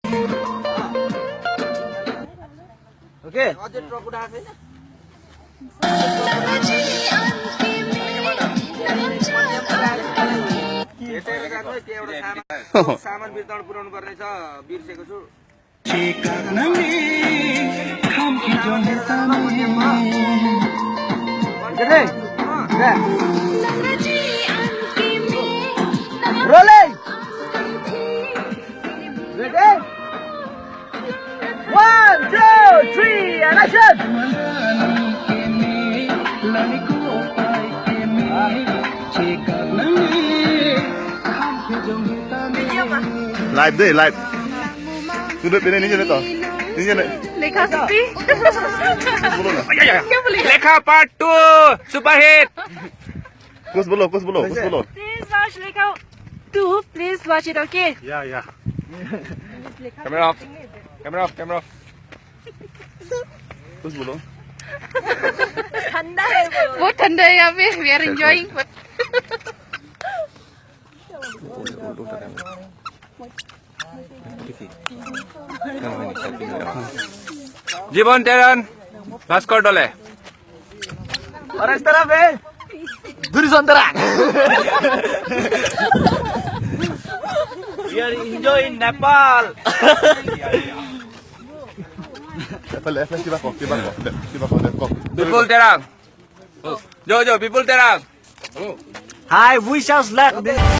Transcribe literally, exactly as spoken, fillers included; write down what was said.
Okay. सामान वितरण पुर्याउनु पर्नेछ, बिर्सेको छु। Rolling. Ready? One, two, three, and action! Live deh, live. Sudah pilih ini je to. Ini je. Lekha Sopi. Bolo na. Kya bole? Lekha part two, super hit. Kus bolo, kus bolo, kus bolo. Please watch Lekha two, please watch it, okay? Yeah, yeah. Camera off. Camera off, camera off. Kus bolo. Thanda hai bolo. बहुत ठंडा है यहाँ पे, we are enjoying. Jibon Teron, Bhaskor Dole. Aur is taraf hai Durison Teron. We are enjoying Nepal. Nepal, Nepal, kiba kok, kiba kok, kiba kok, kiba kok. Bipul Terang. Jo, jo, Bipul Terang. Hi, wish us luck. This